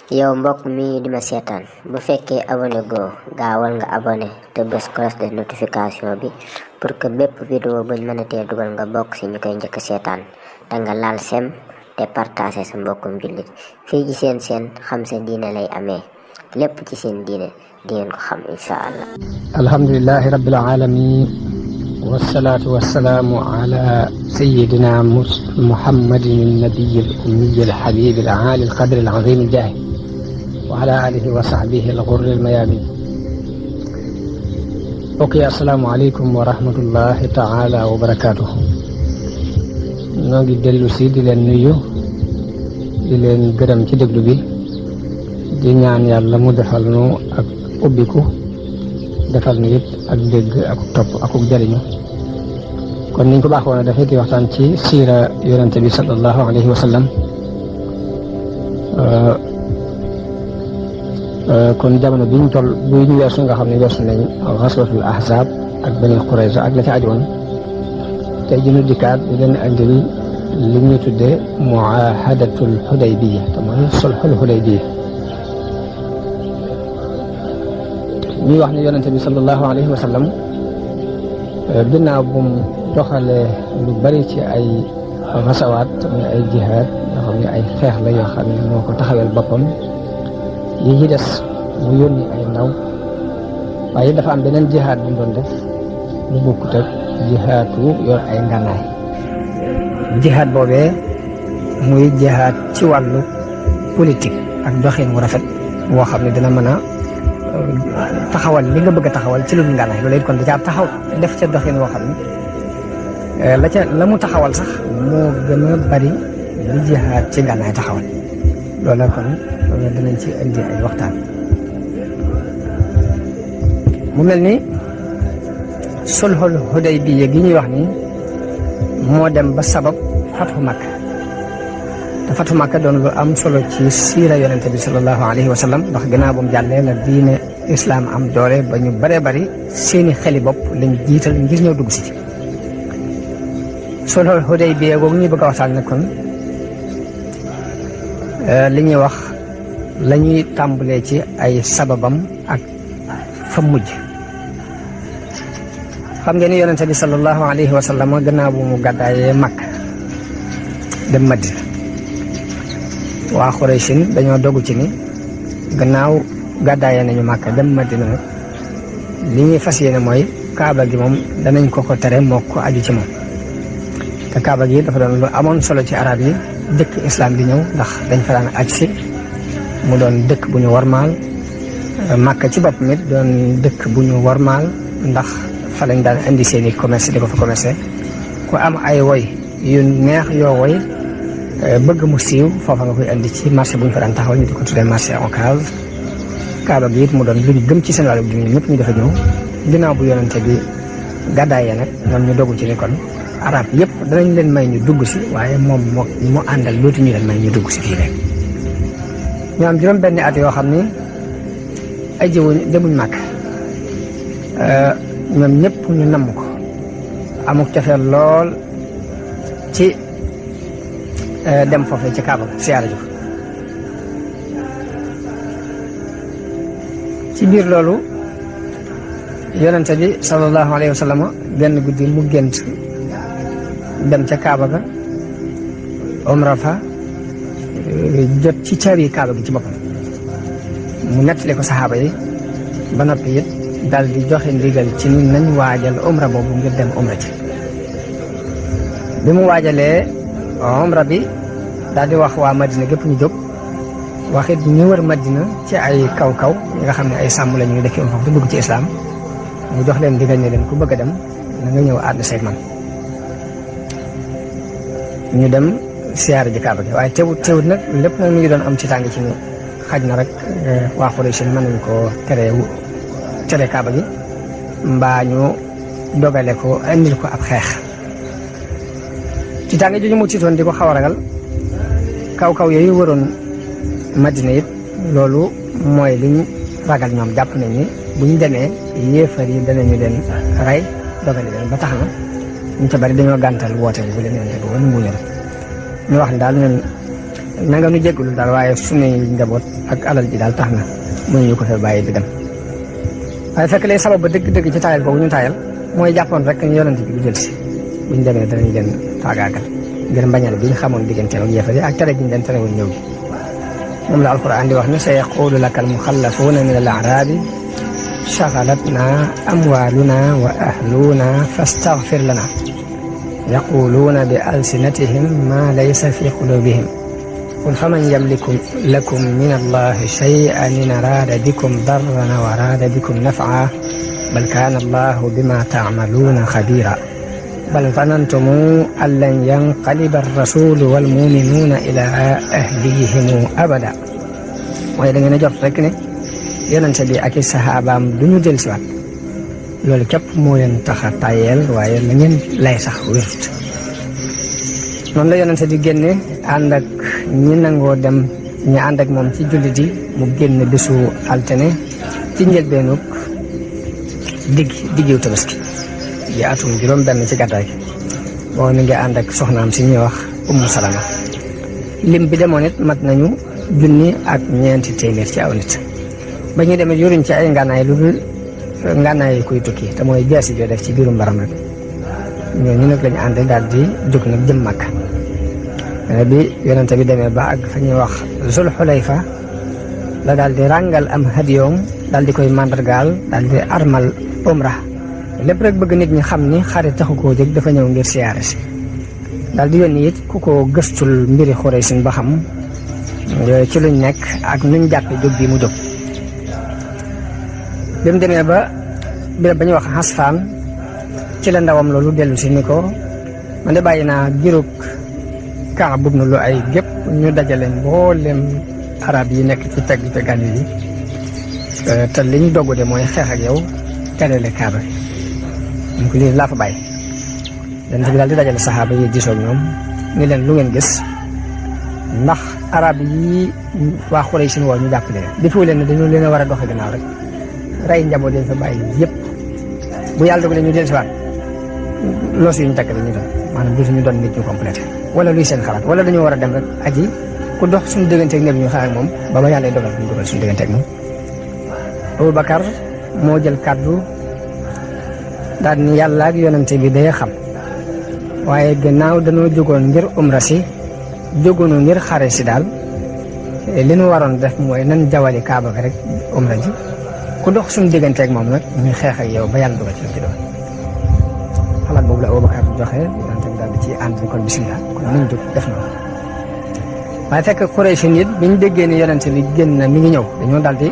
yow mbokk mi di ma seetaan bu fekkee abonné go gaawal nga abonné te bës cloche de notification bi pour que bépp vidéo buñ mënatee dugal nga bokk ci ñu koy njëkk seetaan te nga laal sem te partager sa mbokkum jullit fii ci seen xam sa diine lay amee lépp ci seen diine di ngeen ko xam insha allah. alhamdulillahi rabbil alamin wassalatu wassalamu ala sayyidina muhammadin an-nabiy al-ummi al-habib al-ali al-qadr al-azim al-jahid wa ala alihi wa sahbihi al-ghurr al-mayamin. ok, assalaamu aleykum wa rahmatullahi taala wa barakatuh. noo ngi dellu si di leen nuyu di leen gërëm ci déglu bi di ñaan yàlla mu defal nu ak ubbiku defal nu it ak dégg ak topp ak jariñu. kon niñ ko baaxoon a defee di waxtaan ci siira yonente bi sallallahu alayhi wa sallam. kon jamono bi ñu toll bu ñu weesu nga xam ne weesu nañ ghazwatul ahzab ak Bani Qurayza ak la ci ajoon tey jii ñu dikkaat di leen andil li ñu tuddee muahadatul Hudaybiya te mooy sulhul Hudaybiya. ñuy wax ne yonente bi sallallahu alayhi wa sallam ginnaaw bu mu doxalee lu bari ci ay xasawaat muy ay jihaad yoo xam ne ay xeex la yoo xam ne moo ko taxawel boppam yi ci des mu yónni ay ndaw waaye dafa am beneen jihaad bu mu doon def lu bokkut ak jihaatu yor ay ngànnaay. jihaad boobee muy jihaad ci wàllu politique ak doxin wu rafet woo xam ne dina mën a taxawal li nga bëgg a taxawal ci lu dul ngànnaay loolu it kon da caa taxaw def ca doxin woo xam ne la mu taxawal sax moo gën a bari li jihaad ci ngànnaay taxawal loolu kon dinañ ci indi ay waxtaan. mu mel ni sulhul Hudaybiya gi ñuy wax ni moo dem ba sabab fathu Makka te fathu Makka doon lu am solo ci siira yonente bi sallallahu alayhi wa sallam ndax gannaaw bu mu jàllee la diine islam am doole ba ñu bëree bëri seeni xeli bopp lañ jiital ngir ñëw dugg si ci sulhul Hudaybiya googu ñuy bëgg a waxtaan ne kon li ñuy wax la ñuy tàmbalee ci ay sababam ak fa mujj. xam ngeen ni yonente bi sallallahu alayhi wa sallam gannaaw bu mu gàddaayee Makka dem Madina waa Xuraysin dañoo dogu ci ni gannaaw gàddaayee nañu Makka dem Madina nag li ñuy fas yéene mooy kaaba gi moom danañ ko tere moo ko aju ci moom te kaaba gi dafa doon lu amoon solo ci arab yi dëkk islam di ñëw ndax dañ fa daan aj si mu doon dëkk bu ñu warmaal. Makka ci bopp mi doon dëkk bu ñu warmaal ndax fa lañ daan indi seeni commerce di ko fa commerce ku am ay woy yu neex yoo woy bëgg mu siiw foofa nga koy indi ci marché bu ñu fa daan taxawal ñu di ko tuddee marché Ocass. kaaba gi it mu doon lu ñu gëm ci seen wàllu dund ñëpp ñu dafa ñëw ginnaaw bu yonente bi gàddaayee nag ñoom ñu dogu ci ni kon arab yëpp danañ leen may ñu dugg si waaye moom mu àndal dootu ñu leen may ñu dugg si fii rek. ñu am juróom benni at yoo xam ni ay jëwuñ demuñ Màkk ñoom ñëpp ñu namm ko amuk cofeel lool ci dem foofee ci Kaaba siyaara ji ci biir loolu yonente bi sallallahu alayhi wa sallam benn guddi mu gént dem ca Kaaba ga umra fa jot ci caabi Kaaba gi ci boppam mu nettali ko saxaaba yi ba noppi it dal di joxe ndigal ci ni nañ waajal umra boobu ngir dem umra ci. bi mu waajalee umra bi daal di wax waa Madina gépp ñu jóg waxit ñu wër Madina ci ay kaw-kaw ñi nga xam ne ay sàmm la ñuy dëkk foofu te dugg ci islam mu jox leen ndigal ne leen ku bëgg a dem na nga ñëw ànd seeg man ñu dem siyaara ji Kaaba gi waaye teewut nag lépp nag mi ngi doon am ci tàng ci ni xaj na rek waa Xuraysh mën nañu ko tere Kaaba gi mbaa ñu dogale ko indil ko ab xeex ci tàng jooju mu tiitoon di ko xaw a ragal kaw-kaw yooyu waroon Madina it loolu mooy liñ ragal ñoom jàpp nañ ni buñ demee yéefar yi danañu leen rey dogale leen ba tax na ñu ca bari dañoo gàntal woote bi bu leen yonte bi woon mu ñu def ñu wax ne daal ñun na nga nu jéggul daal waaye suñuy njaboot ak alal ji daal tax na mënuñu ko fa bàyyi di dem waaye fekk lay sabab ba dëgg-dëgg ci taayal boobu ñu taayal mooy jàppoon rek ñu yonent bi du jël si buñ demee danañ leen faagaagal ngir mbañal bi ñu xamoon digganteem ak yéefar yi ak tere gi ñu leen terewul ñëw gi moom la alquran di wax ne sa yaqulu laka almuxallafuuna min al arabi shagalatna amwaaluna wa ahluna fastaghfir lana yaquluuna bi alsinatihim ma laysa fi qulubihim qul faman yamliku lakum min allahi shay'an in araada bikum darran wa araada bikum naf'a bal kaana allahu bima ta'maluuna xabiira bal zanantum an lan yanqaliba ar-rasulu wal mu'minuuna ila ahlihim abada mooy da ngeen a jot rek ne yonente bi ak i saxaabaam du ñu del siwaat loolu képp moo leen tax a tayeel waaye la ngeen lay sax wérut noonu la yonente bi génne ànd ak ñi nangoo dem ñi ànd ak moom ci jullit yi mu génn bisu altine ci njëlbeenug diggiw tabaski yi atum juróom benn ci gàddaay gi boo mi ngi ànd ak soxnaam si ñuy wax Ummu Salama lim bi demoon it mat nañu 1,400 ci aw nit ba ñu demee yoruñ ci ay ngànnaay lu dul ngànnaay yi kuy tukki te mooy jaasi joo def ci biiru mbaram rek ñooñu nag lañu ànd daal di jóg nag jëm Makka bi yonente bi demee ba ak fa ñuy wax Zul Xulayfa la daal di ràngal am hadiyoom daal di koy màndargaal daal di armal umra lépp rek bëgg nit ñi xam ni xarit taxu koo jóg dafa ñëw ngir siyaare si daal di yónni it ku ko gëstul mbiri Xuraysin ba xam ci luñ nekk ak nuñ jàppe jóg bi mu jóg bi mu demee ba ñuy wax Hasfaan ci la ndawam loolu dellu si ni ko man de bàyyi naa girug Kaab ibn Lu'ay gépp ñu dajale mboolem arab yi nekk ci peggan yi te li ñu doggu de mooy xeex ak yow terele Kaaba bi ko lii laa fa bàyyi yonent bi daal di dajale saxaaba yi gisoo ñoom ni leen lu ngeen gis ndax arab yi waa Xuraysh woo ñu jàppale leen defu leen ne dañu leen a war a doxe gannaaw rek rey njaboot leen fa bàyyi yëpp bu yàlla dogalee ñu dellusiwaat loos yu ñu takk dañuy doon maanaam dootuñu doon nit ñu complété wala luy seen xalaat wala dañoo war a dem rek aji ku dox suñu digganteeg ne bi ñu xaar ak moom ba ba yàlla dogal ñu dogal suñu digganteeg moom Abubakar moo jël kàddu daal ni yàlla ak yonente bi day xam waaye gannaaw dañoo jógoon ngir umra si jógoonu ngir xare si daal li ñu waroon def mooy nan jawali Kaaba ga rek umra ji ku dox suñu digganteeg moom nag ñu xeex ak yow ba yàlla dogal ci ci doon xalaat boobu la Abubakar joxe yonente bi daal di ci ànd kon bismillah kon nañ jóg def na waaye fekk Quraysh nit bi ñu déggee ni yonente bi génn na mi ngi ñëw dañoo daal di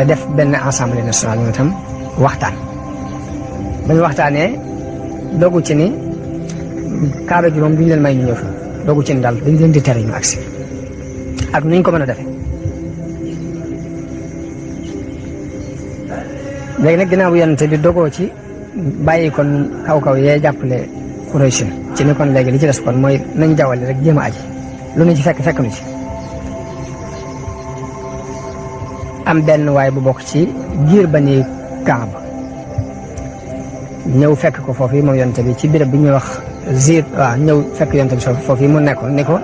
def benn assemblée nationale ñu itam waxtaan ba ñu waxtaanee dogu ci ni Kaaba ji moom duñu leen may ñu ñëw fi dogu ci ni daal dañ leen di tere ñu agsi ak nuñ ko mën a defee léegi nag ginnaaw bu yonente bi dogoo ci bàyyi kon kaw yee jàppale Quraysh ci ni kon léegi li ci des kon mooy nañ jawale rek jéem a aji lu ñu ci fekk nu ci am benn waay bu bokk ci giir Bani Kaab ñëw fekk ko foofu yi moom yonente bi ci béréb bi ñuy wax ñëw fekk yonente bi foofu yi mu nekkoon ni ko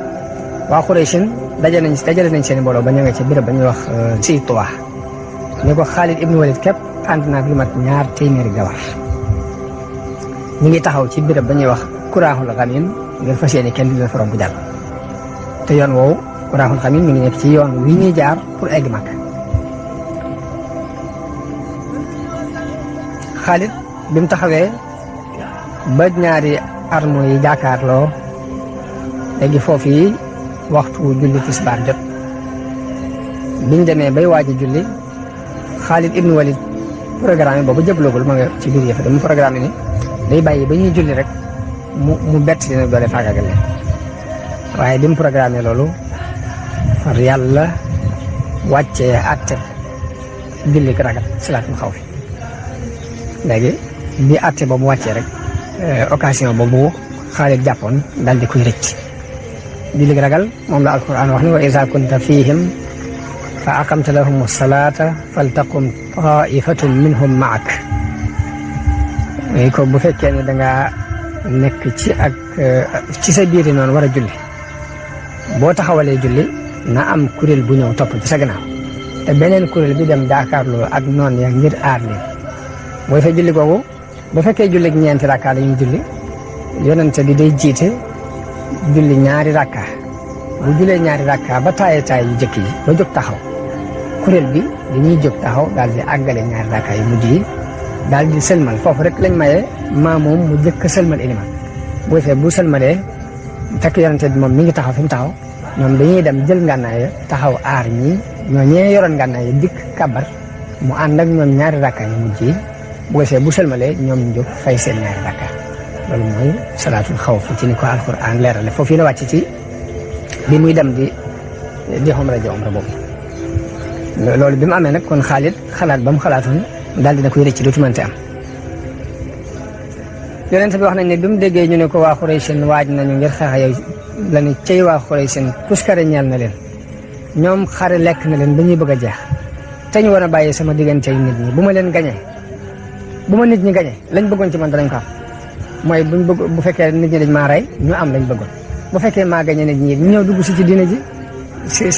waa Quraysh dajale nañ seen mbooloo ba ñëw nga ci béréb ba ñuy wax si Tuwa ni ko Xaalid ibnu Walid képp ànd naag lu mat 200 gawar ñu ngi taxaw ci béréb ba ñuy wax Kuraaxul Xamiim ngir fas yéene kenn du leen faram bu jàll te yoon woowu Kuraaxul Xamiim mi ngi nekk ci yoon wi ñuy jaar pour egg Makka Xaalid bi mu taxawee ba ñaari armo yi jàkkaarloo léegi foofu yi waxtu julli tisbaar jot biñ demee bay waaj a julli Xaalid ibnu Walid programme boobu jëblogul ma nga ci biir yëf dama programme ni day bàyyi ba ñuy julli rek mu bett dina doole faagagal leen waaye bi mu programme loolu far yàlla wàccee àtte julli ragal salaatul xawfi léegi bi àtte boobu wàccee rek occasion boobu Xaalid jàppoon daal di koy rëcc julli ragal moom la alquran wax ni wa iza kunta fihim fa aqamta lahum salata faltaqum taifatun minhum maak ko bu fekkee ne dangaa nekk ci sa biiri noonu war a julli boo taxawalee julli na am kuréel bu ñëw topp ci sa gannaaw te beneen kuréel bi dem jaakaarloo ak noon ya ngir aar leen booy fa julli googu bu fekkee julli ñeenti rakka la ñuy julli yonente bi day jiite julli ñaari rakka bu jullee ñaari rakka ba taay yu jëkk yi ba jóg taxaw kuréel bi dañuy jóg taxaw daal di àggale ñaari rakka yu mujj yi daal di sëlmal foofu rek lañ maye maa moom mu jëkk sëlmal iliman bu fee bu sëlmalee fekk yonente bi moom mi ngi taxaw fi mu taxaw ñoom dañuy dem jël ngànnaay taxaw aar ñi ñoo ñee yoroon ngànnaay dikk kabar mu ànd ak ñoom ñaari rakka yu mujj yi bu fee bu sëlmalee ñoom ñu jóg fay seen ñaari rakka loolu mooy salaatul xawf ci ni ko alquran leerale foofu yi la wàcc ci bi muy dem di umra boobu loolu bi mu amee nag kon Xaalid xalaat ba mu xalaatoon daal dina koy rëcc dootu mënte am yonent bi wax nañ ne bi mu déggee ñu ne ko waa Xuraysin waaj nañu ngir xeex yow la ne cey waa Xuraysin tuskare ñeel na leen ñoom xare lekk na leen ba ñuy bëgg a jeex te ñu war a bàyyi sama diggante nit ñi bu ma leen gañee bu ma nit ñi gañee lañ bëggoon ci man danañ ko am mooy bu fekkee nit ñi dañ maa rey ñu am lañ bëggoon bu fekkee maa gañee nit ñi ñu ñëw dugg si ci diina ji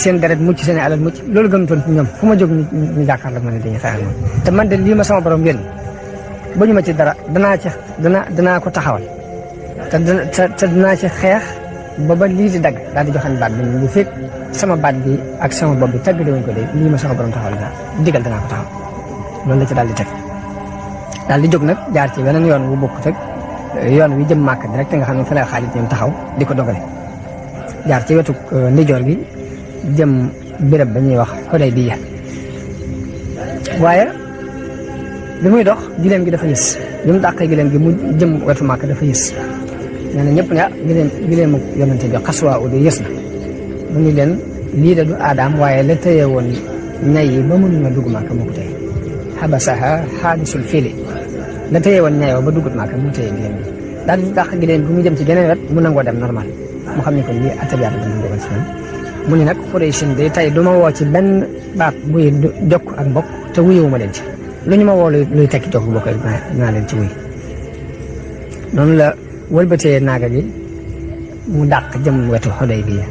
seen deret mucc seen alal mucc loolu gënutoon ci ñoom fu ma jóg ñu jàkkaarloo ma ne dañuy xeex moom te man de lii ma sama borom yónni ba ñu ma ci dara danaa ko taxawal te danaa ci xeex ba lii di dagg daal di joxañ baat bi ñu fekk sama baat bi ak sama bopp bi tàggale wuñ ko de lii ma sama borom taxawal daal digal danaa ko taxaw loolu la ci daal di teg daal di jóg nag jaar ci beneen yoon wu bokkut ak yoon wi jëm Màkka direct nga xam ne fa la Xaalid ñoom taxaw di ko dogale jaar ci wetu ndijoor gi jëm béréb ba ñuy wax Xudaybiya waaye bi muy dox gileem gi dafa yës bi mu dàqee gileem gi mu jëm wetu Màkka dafa yës nee na ñëpp ne gileemu yonente bi xaswaa u de yës na mu ni leen lii de du aadaam waaye la tëye woon ñay yi ba mënuñoo dugg Màkka moo ko tëye xabasaha xaadisul fili la tëye woon ñayoo ba duggut Màkka mu tëye gileem gi daal di dàq gileem bi mu jëm ci geneen wet mu nangoo dem normal mu xam ne ko lii atabiyaat bi mu dogal ci ñoom mu ni nag Xuraysin de tey du ma woo ci benn baat buy jokk ak mbokk te wuyewuma leen ci lu ñu ma woo luy tekki jokk bokk naa leen ci wuy noonu la wëlbatee naaga gi mu dàq jëm wetu Xudaybiya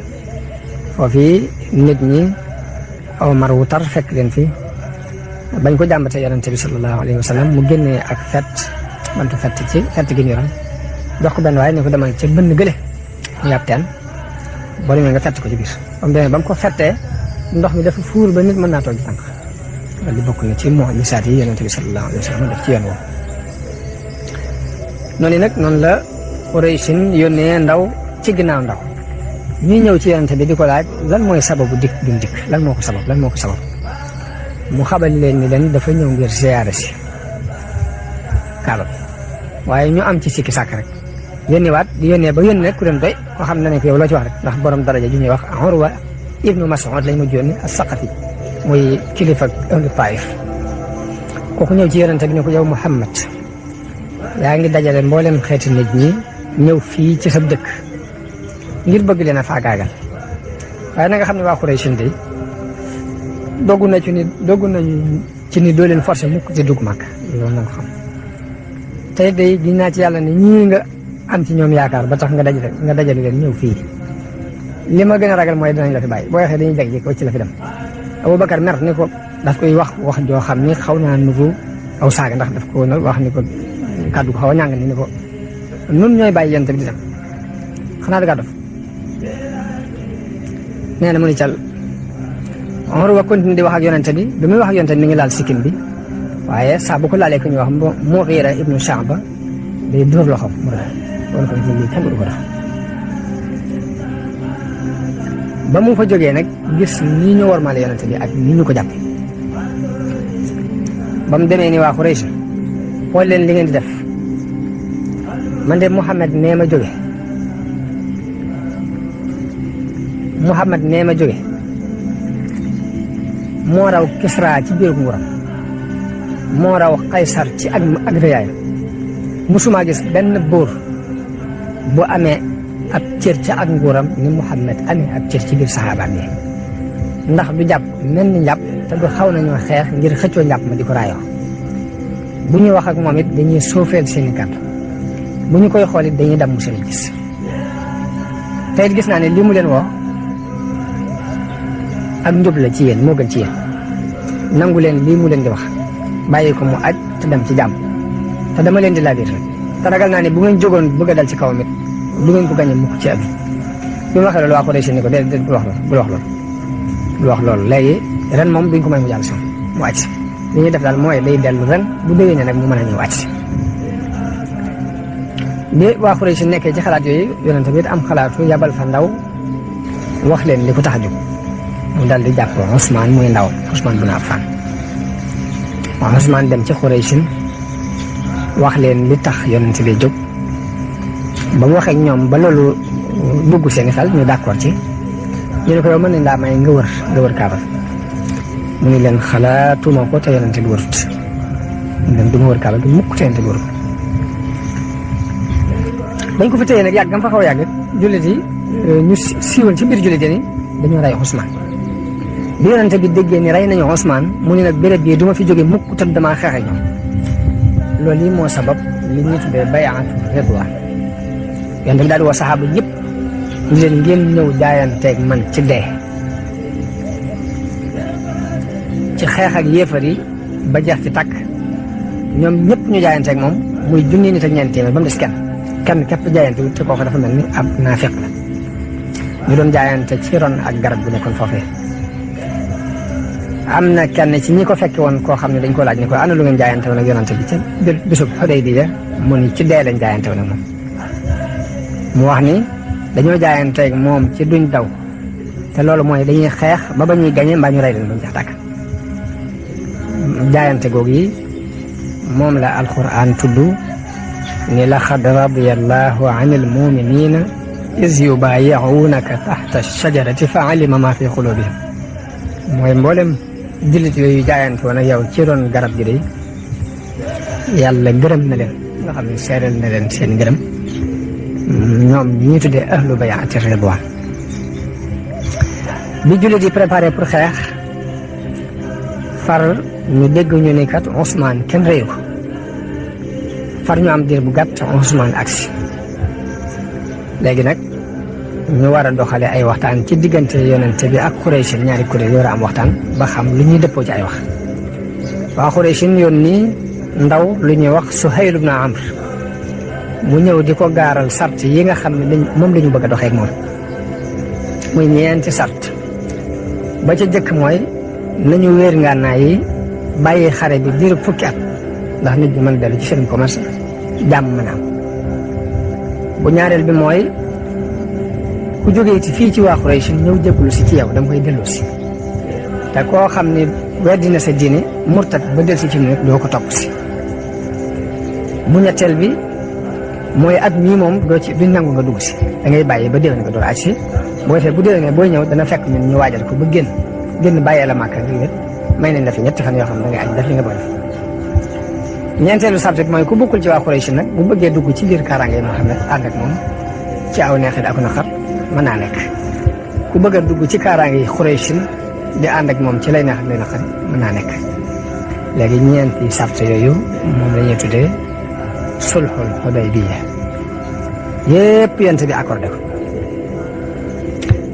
foofu nit ñi aw mar wu tar fekk leen fi bañ ko jàmbatee yonente bi sallallahu alayhi wa sallam mu génnee ak bantu fett ci fett gi ñu ran jox ko benn waaye ne ko demal ca bënn gële mu yàpp teen boo demee nga fett ko ci biir ba mu ko fettee ndox mi dafa fuur ba nit mën naa toog di tànk loolu di bokk na ci mu'jizaat yi yonente bi sallallahu alayhi wa sallam def ci yoon woowu noonu la Quraysin yónnee ndaw ci ginnaaw ndaw ñuy ñëw ci yonente bi di ko laaj lan mooy sababu dikk bi mu dikk lan moo ko sabab mu xabal leen ni leen dafa ñëw ngir ziyaare si Kaaba waaye ñu am ci sikki sàkk rek yónnee ba yónni rek ku dem doy ko xam na ne ko yow loo ci wax rek ndax borom daraja ju ñuy wax Urwa ibnu Mas'ud lañ ma yónni as-Saqafi muy kilifa ahlu Taif kooku ñëw ci yonente bi ne ko yow Muhammad yaa ngi dajale mboolem xeeti nit ñi ñëw fii ci sa dëkk ngir bëgg leen a faagaagal waaye na nga xam ne waa Xuraysin de doggu nañu ci ni doo leen forcé mukk ci dugg Màkka loolu na nga xam tey day gis naa ci yàlla ne ñii nga am ci ñoom yaakaar ba tax nga dajale leen ñëw fii li ma gën a ragal mooy dinañ la fi bàyyi boo waxee dañuy jag-jég wacc la fi dem Abubakar mer ni ko daf koy wax joo xam ni xaw naa nuru aw saaga ndax daf ko wax ni ko kàddu ko xaw a ñàng ni ko nun ñooy bàyyi yonent bi di dem xanaa dangaa dof nee na mu ni cal Urwa continue di wax ak yonent bi muy wax ak yonent bi mi ngi laal sikkim bi waaye saa bu ko laalee ku ñuy wax Mughira ibnu Shu'ba day dóor loxoom mu rafet loolu ko ci lii kenn du ko def ba mu fa jógee nag gis nii ñu wormaale yonente bi ak nii ñu ko jàppe ba mu demee ni waa Quraysh xool leen li ngeen di def man de Muhammad nee ma jóge moo raw Kisra ci biir nguuram moo raw Qaysar ci ak rëyaayam musuma gis benn buur bu amee ab cër ca ak nguuram ni Muhammad amee ab cër ci biir saxaabaam yi ndax du jàpp mel ni njàpp te du xaw nañoo xeex ngir xëccoo njàpp ma di ko raayoo bu ñuy wax ak moom it dañuy suufeel seeni kàddu bu ñu koy xool it dañuy damm seen gis te it gis naa ne lii mu leen woo ak njub la ci yéen moo gën ci yéen nangu leen lii mu leen di wax bàyyi ko mu aj te dem ci jàmm te dama leen di laabir te ragal naa ne bu ngeen jógoon bëgg a dal ci kawam it du ngeen ko gañe mukk ci àdduna bi mu waxee loolu waa Quraysh ni ko déedéet bul wax loolu léegi ren moom duñ ko may mu jàll si mu aj si li ñuy def daal mooy day dellu ren bu déwénee nag mu mën a ñëw aj si bi waa Quraysh nekkee ci xalaat yooyu yonente bi am xalaatu yabal fa ndaw wax leen li ko tax a jóg mu dal di jàpp Ousmane muy ndaw Ousmane bun Affan waaw Ousmane dem ci Quraysh wax leen li tax yonente bi jóg ba mu waxee ak ñoom ba loolu dugg seeni xel ñu d'accord ci ñu ne ko yow mën nañ laa may nga wër Kaaba mu ni leen xalaatuma ko te yonente bi wërut mu leen du ma wër Kaaba gi mukk te yonente bi wërut dañ ko fi téye nag yàgg gam fa xaw a yàgg jullit yi ñu siiwal ci biir jullit yi ni dañoo rey Ousmane bi yonente bi déggee ni rey nañu Ousmane mu ni nag béréb bii du ma fi jóge mukk te damaa xeex ak ñoom loolu yi moo sabab li ñuy tuddee bayaatu ridwaan yonente bi daal di woo saxaaba yëpp ñu leen ngeen ñëw jaayanteeg man ci dee ci xeex ak yéefar yi ba jeex ci tàkk ñoom ñëpp ñu jaayanteeg moom muy junni nit ak ñeent téeméer ba mu des kenn képp jaayante wu te kooku dafa mel ni ab naafiq la ñu doon jaayante ci ron ak garab bu nekkoon foofee am na kenn ci ñi ko fekke woon koo xam ne dañ ko laaj ne ko ana lu ngeen jaayante woon ak yonante bi ci bisub Hudaybiya mu ni ci dee lañ jaayante woon ak moom mu wax ni dañoo jaayanteeg moom ci duñ daw te loolu mooy dañuy xeex ba ñuy gañe mbaa ñu rey leen ba mu jeex tàkk jaayante googu yi moom la alquran tudd ni laqad radiyallahu anil muminina is yubayi'unaka tahta shajarati fa alima ma fi qulubihim mooy mboolem jullit yooyu jaayante woon ak yow ci ron garab gi day yàlla gërëm na leen nga xam ne seeral na leen seen gërëm ñoom ñi tuddee ahlu bayaati ridwaan bi jullit yi préparé pour xeex far ñu dégg ñu ni kat Ousmane kenn reyu ko far ñu am diir bu gàtt Ousmane agsi léegi nag ñu war a doxale ay waxtaan ci diggante yonente bi ak Quraysh ñaari kuréel yoo war a am waxtaan ba xam lu ñuy dëppoo ci ay wax waa Quraysh yónni ndaw lu ñuy wax Suhayl ibn Amr mu ñëw di ko gaaral sart yi nga xam ne moom la ñu bëgg a doxee ak moom muy ñeenti sart ba ca jëkk mooy nañu wéer ngànnaay yi bàyyi xare bi diir fukki at ndax nit ñi mën a dellu ci seen commerce jàmm mën a am bu ñaareel bi mooy ku jógee ci fii ci waa Quraysh ñëw jébbalu si ci yow dama koy dellu si te koo xam ne weddi na sa diine murtat ba del si ci nit doo ko topp si bu ñetteel bi mooy at mii moom doo ci duñ nangu nga dugg si da ngay bàyyi ba déwén nga door aj si boo defee bu déwénee booy ñëw dana fekk ñun ñu waajal ko ba génn bàyyee la màkka ngir wét may nañ la fi ñetti fan yoo xam ne da ngay aj def li nga bëgg def ñeenteelu sart bi mooy ku bokkul ci waa Quraysh nag bu bëggee dugg ci biir kaaraange Muhammad ànd ak moom ci aw neexit ak naqar mën naa nekk ku bëgg a dugg ci kaaraange Quraysh di ànd ak moom ci lay neexat lay naqar mën naa nekk léegi ñeenti sart yooyu moom la ñuy tuddee sulhul Hudaybiya yépp yent bi accordé ko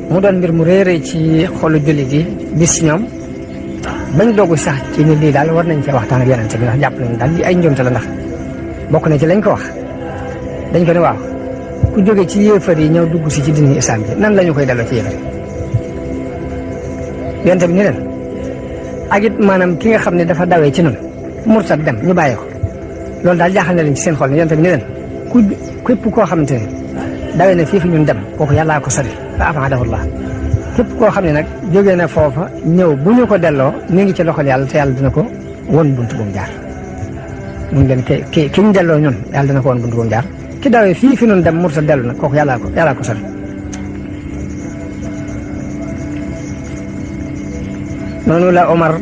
mu doon mbir mu réeré ci xolu jullit yi bis ci ñoom bañ doogu sax ci ni lii daal war nañ cee waxtaan ak yonente bi ndax jàpp nañ daal li ay njuumte la ndax bokk na ci lañ ko wax dañ ko ne waaw ku jóge ci yéefar yi ñëw dugg si ci dini islam bi nan la ñu koy delloo ci yéefar yi yonente bi ni leen ak it maanaam ki nga xam ne dafa dawee ci noonu murtad dem ñu bàyyi ko loolu daal jaaxal na leen ci seen xol ne yonente bi ni leen képp koo xamante ne dawee na fii fi ñun dem kooku yàllaa ko sori fa afaadahullah képp koo xam ne nag jógee na foofa ñëw bu ñu ko delloo mi ngi ci loxol yàlla te yàlla dina ko won bunt bu mu jaar mu ngi leen ki ñu delloo ñun yàlla dina ko won bunt bu mu jaar ki dawee fii fi ñun dem murtad dellu nag kooku yàllaa ko sori noonu la Omar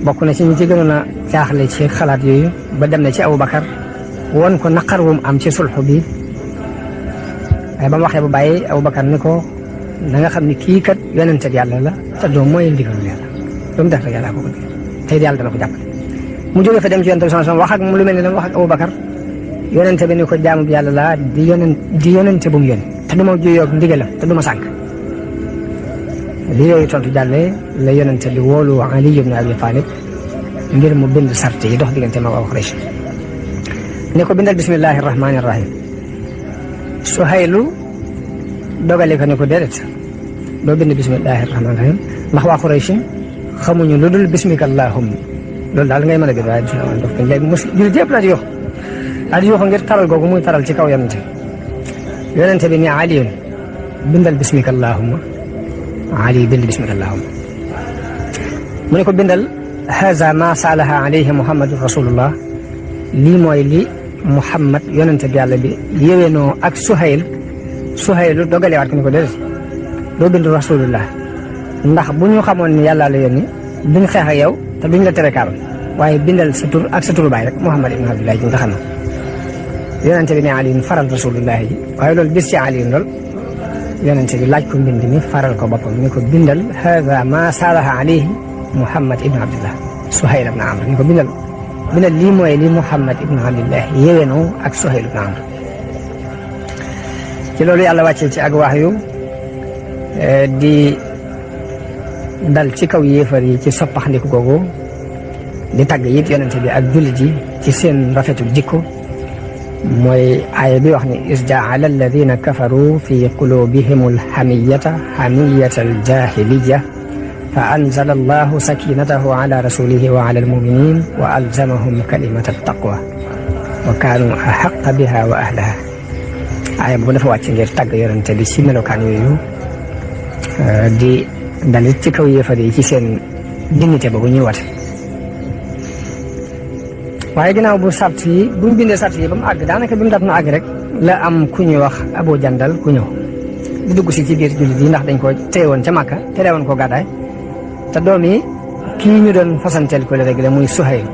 bokk na ci ñi ci gënoon a jaaxle ci xalaat yooyu ba dem na ci Aboubacar won ko naqar wu mu am ci sulxu bi waaye ba mu waxee bu bàyyi Aboubacar ni ko na nga xam ne kii kat yonente yàlla la te doom mooy ndigalul yàlla lu mu def rek yàlla ko bëgg tey yàlla dana ko jàpp mu jógee fa dem ci yonente bi sallallahu alayhi wasallam wax ak mu lu mel ni dama wax ak Aboubacar yonente bi ni ko jaamu bi yàlla laa di yonente bu mu yónni te du ma juyoog ndigalam te du ma sànk bi yooyu tontu jàllee la yonente bi woolu Ali ibn Abi Talib ngir mu bind sart yi dox diggante ma waa Quraysh ne ko bindal bismillahi rahmani rahim. Suhaylu dogale ko ne ko déedéet doo bind bismillahi rahmani rahim ndax waa Quraysh xamuñu lu dul bismika allahumma loolu daal ngay mën a bind waaye bismillah daf ko léegi mos jullit yëpp laa di yuuxu ngir taral googu muy taral ci kaw yonente bi ne Aliyun bindal bismika allahumma. Ali bind bismika allahumma mu ne ko bindal haza ma saalaha alayhi muhammadu rasulullah lii mooy li Muhammad yonente bi yàlla bi yéwénoo ak Suhaylu dogalewaat ko ni ko déedéet doo bind rasulullah ndax bu ñu xamoon ni yàlla la yónni duñ xeex ak yow te duñ la tere kaal waaye bindal sa tur ak sa turu baay rek Muhammad ibn Abdullah ji nga xam ne yonente bi ne Ali faral rasulullah ji waaye loolu bis ci Ali lool yonente bi laaj ko mbind mi faral ko boppam ni ko bindal hada ma saalaha alayhi Muhammad ibn Abdullah Suhayl ibn Amr ni ko bindal lii mooy li Muhammad ibn Abdullah yéwénoo ak Suhayl ibn Amr ci loolu yàlla wàccee ci ak wax yu di dal ci kaw yéefar yi ci soppaxndiku googu di tagg it yonente bi ak jullit yi ci seen rafetul jikko mooy aaya bi wax ni is jaala alladina kafaru fi qulubihim alhamiyata aljahiliya fa anzala allahu sakinatahu ala rasulihi wa ala almuminin wa alzamahum kalimata attaqwa wa kaanu ahaqa biha wa ahlaha aaya boobu dafa wàcc ngir tàgg yonente bi ci melokaan yooyu di dalit ci kaw yéefar yi ci seen dignité boobu ñuy wate waaye ginnaaw bu sart yi buñ bindee sart yi ba mu àgg daanaka bi mu daat na àgg rek la am ku ñuy wax Abu Jandal ku ñëw di dugg si ci biir jullit yi ndax dañ ko téye woon ca Makka tere woon ko gàddaay te doom yi kii ñu doon fasanteel ko léegi la muy Suhayl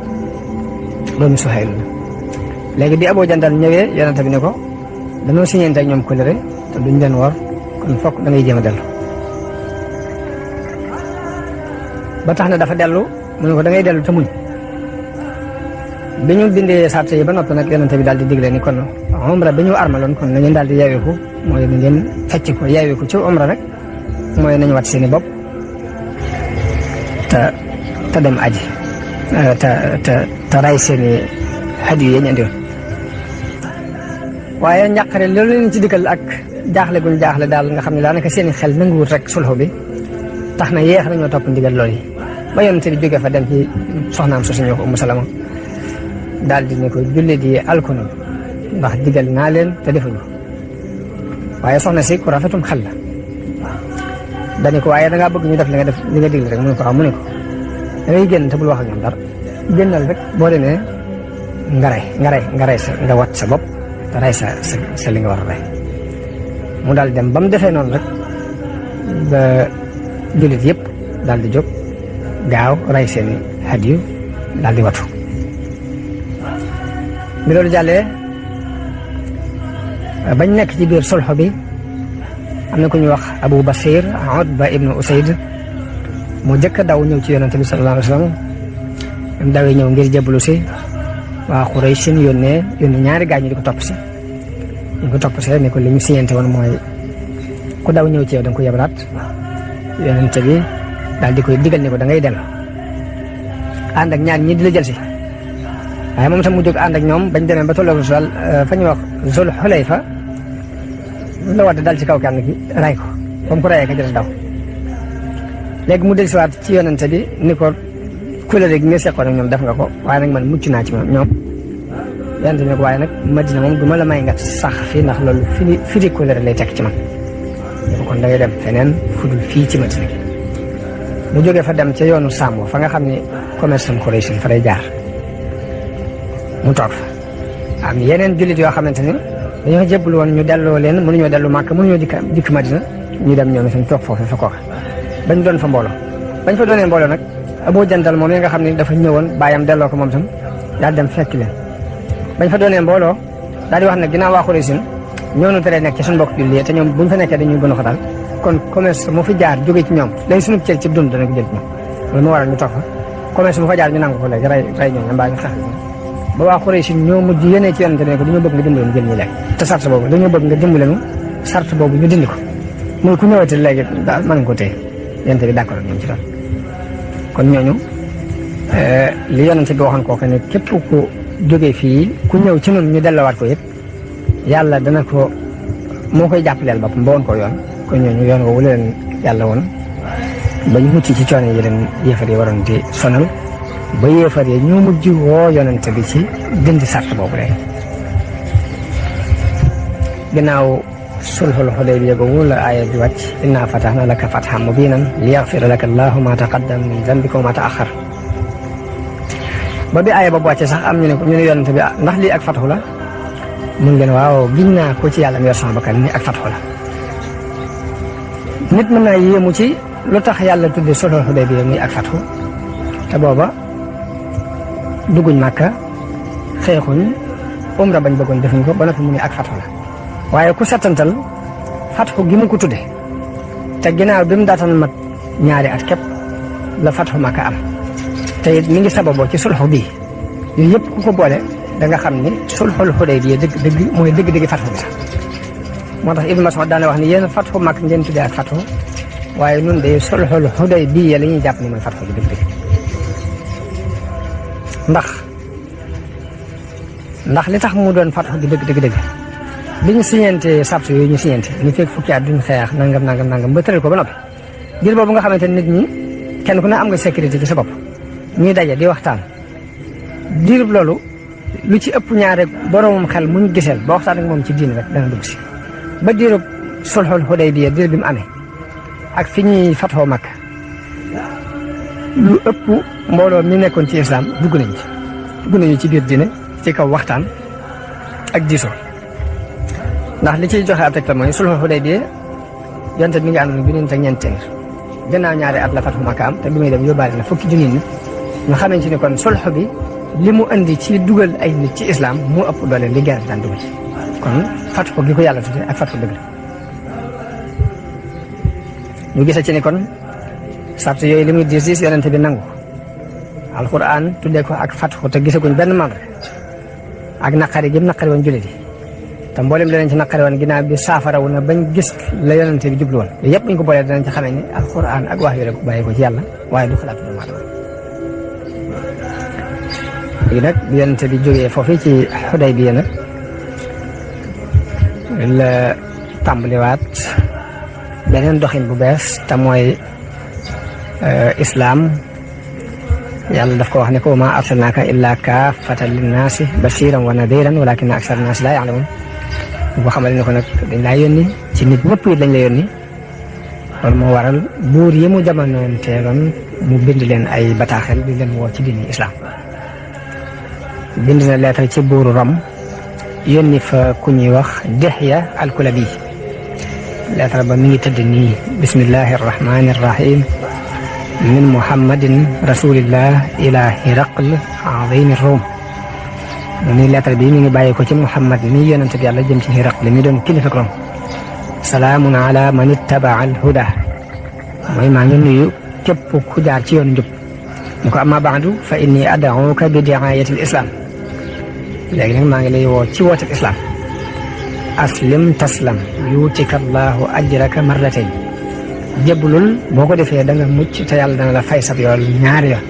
doomi Suhayl léegi bi Abu Jandal ñëwee yonente bi ne ko dañoo siñeente ak ñoom kóllëre te duñ leen war kon fokk da ngay jéem a dellu ba tax na dafa dellu mu ne ko da ngay dellu te muñ bi ñu bindee sart yi ba noppi nag yonente bi daal di digle ni kon umra bi ñu armaloon kon nañu daal di yeeweeku mooy na ngeen fecc ko yeeweeku ci umra rek mooy nañu wat seeni bopp te dem aji te ray seeni hadiyu yi ñu andi woon waaye njàqare loolu leen ci dikkal ak jaaxle guñ jaaxle daal nga xam ne daanaka seeni xel nanguwut rek sulxu bi tax na yeex nañoo topp ndigal loolu yi ba yonente bi jógee fa dem ci soxnaam su suñu wax Umu Salama daal di ne ko jullit yi alkunu ndax digal naa leen te defuñu waaye soxna si ku rafetum xel la dani ko waaye dangaa bëgg ñu def li nga digle rek mu ne ko waaw mu ne ko da ngay génn te bul wax ak ñoom dara génnal rek boo demee nga rey nga wat sa bopp te rey sa li nga war a rey mu daal dem ba mu defee noonu rek ba jullit yëpp daal di jóg gaaw rey seeni hadiyu daal di watu bi loolu jàllee bañ nekk ci biir sulxu bi am na ku ñuy wax Abu Basir Utba ibnu Usayd mu jëkk daw ñëw ci yonente bi sallallahu alayhi wa sallam am dawee ñëw ngir jébbalu si waa Quraysh yónni ñaari gaañ ñu di ko topp si ñu ko topp si ne ko li ñu siñente woon mooy ku daw ñëw ci yow da nga ko yebalaat yonente bi daal di koy digal ne ko da ngay dellu ànd ak ñaar ñi di la jël si waaye moom tam mu jóg ànd ak ñoom bañ demee ba tolloo fa ñuy wax Zul Xulayfa la wadd dal ci kaw kenn ki ray ko ba mu ko rayee ka jël daw léegi mu dellusiwaat ci yonente bi ni ko kóllëre gi nga seqoon ak ñoom def nga ko waaye nag man mucc naa ci ñoom yonente bi ne ko waaye nag Madina moom du ma la may nga sax fii ndax loolu firi kóllëre lay tekk ci man kon da ngay dem feneen fudul fii ci Madina mu jógee fa dem ca yoonu Sàmm fa nga xam ne commerce am Quraysh fa lay jaar mu toog fa am yeneen jullit yoo xamante ni dañoo jébbalu woon ñu delloo leen mënuñoo dellu Màkka mënuñoo dikk Madina ñu dem ñoom itam toog foofu fa kooka bañ doon fa mbooloo bañ fa doonee mbooloo nag Abu Jandal moom yi nga xam ne dafa ñëwoon bàyyam delloo ko moom tam daal dem fekk leen bañ fa doonee mbooloo daal di wax nag ginnaaw waa Quraysh ñoo nu teree nekk ci suñu mbokk jullit te ñoom buñ fa nekkee dañuy gën a xatal kon commerce mu fi jaar jóge ci ñoom léegi suñu cër ci dund dana ko jël ci ñoom loolu moo waral ñu toog fa commerce mu fa jaar ñu nangu ko léegi rey ñoom mbaa ñu xeex ba waa Quraysh ñoo mujj yéenee ci yonente ne ko dañoo bëgg nga dimbale ñu jël ñu lekk te sart boobu dañoo bëgg nga dimbale ñu sart boobu ñu dindi ko muy ku ñëwati léegi daal mën nga ko téye yonent bi d'accord ñoom ci loolu kon ñooñu li yonent bi waxoon kooku ne képp ku jógee fii ku ñëw ci noonu ñu delluwaat ko yëpp yàlla dana ko moo koy jàppaleel boppam ba woon ko yoon kon ñooñu yoon woowu leen yàlla woon ba ñu mucc ci coono yi leen yéefar yi waroon di sonal ba yéefar yi ñoo mujj woo yonent bi ci dindi sart boobu leen ginnaaw sulhul Hudaybiya googu la aaya bi wàcc inna fatahna laka fathan mubinan liyaghfira laka allahu ma taqaddama min dhanbika wa ma ta'akhkhar ba bi aaya boobu wàcce sax am ñu ne yonent bi ndax lii ak fathu la mun leen waaw giñ naa ko ci yàlla mi yor sama bakkan ni ak fathu la nit mën naa yéemu ci lu tax yàlla tudde sulhul Hudaybiya muy ak fathu te booba dugguñ Màkka xeexuñ umra bañ bëggoon defuñ ko ba noppi mu ne ak fathu la waaye ku settantal fatxu gi mu ko tudde te ginnaaw bi mu daataan mat ñaari at képp la fatxu Makka am te it mi ngi sababoo ci sulxu bii yooyu yëpp ku ko boole da nga xam ni sulxul Hudaybiya dëgg mooy dëgg-dëgg fatxu bi sax moo tax Ibnu Mas'ud daana wax ni yéen fatxu Makka ngeen tuddee ak fatxu waaye nun de sulxul Hudaybiya la ñuy jàpp ni mooy fatxu bi dëgg-dëgg ndax li tax mu doon fatxu bi dëgg bi ñu siñeente sabtu yooyu ñu siñeente ñu fekk fukki at duñ xeex nangam ba tëral ko ba noppi diir boobu nga xamante nit ñi kenn ku ne am nga sécurité ci sa bopp ñuy daje di waxtaan diirub loolu lu ci ëpp ñaar rek boromum xel muñ giseel ba waxtaan ak moom ci diin rek dana dugg si ba diirub sulhul Hudaybiya diir bi mu amee ak fi ñuy fatxoo Makka lu ëpp mbooloo mi nekkoon ci islam dugg nañu ci biir diine ci kaw waxtaan ak diisoo ndax li ciy joxe ab tegtal mooy sulhul Hudaybiya yonte mi ngi àndoon bi neen ak ñeent téeméer gannaaw ñaari at la fatxu Makka am te bi muy dem yóbbaale na fukki junni nit ñu xamee ci ni kon sulh bi li mu indi ci dugal ay nit ci islam moo ëpp doole li guerre daan dugal kon fatxu gi ko yàlla tudde ak fatxu dëgg la ñu gisa ci ni kon sart yooyu li muy diis yonente bi nangu alquran tuddee ko ak fatxu te gisaguñ benn membre ak naqari gi naqari woon jullit yi te mboolem danañ ci naqari woon ginnaaw bi saafarawu na bañ gis la yonente bi jublu woon yëpp buñ ko boolee danañ ci xamee ni alquran ak wax yu rek bàyyi ko ci yàlla waaye du xalaat doomu aadama léegi nag bi yonente bi jógee foofii ci Hudaybiya nag la tàmbaliwaat beneen doxin bu bees te mooy islaam yàlla daf ko wax ne ko ma arsalnaaka illaa kaafatan linnaasi bashiran wa nadiran walakinna aksara naasi laa ya'lamuun boo xamale ne ko nag dañ laa yónni ci nit ñëpp it lañ la yónni loolu moo waral buur yi mu jamonoon teeloon mu bind leen ay bataaxel di leen woo ci diini islam bind na leetar ci buuru Rom yónni fa ku ñuy wax Dihya al-Kulabi leetar ba mi ngi tëdd nii bismillahi arrahmani arrahim min muhammadin rasulillah ila hiraql azimi rom mu ni lettre bi mi ngi bàyyi ko ci muhammad mi yonent bi yàlla jëm ci hiraql mi doon kilifa Rom salaamun ala man ittabaa al huda mooy maa ngi nuyu képp ku jaar ci yoon njub ñu ko amma baadu fa inni ad'uka bi di'ayati al islam léegi nag maa ngi lay woo ci woote islam aslim taslam yuutika allahu ajraka marratayn jébbulul boo ko defee da nga mucc te yàlla dana la fay sab yool ñaari yoon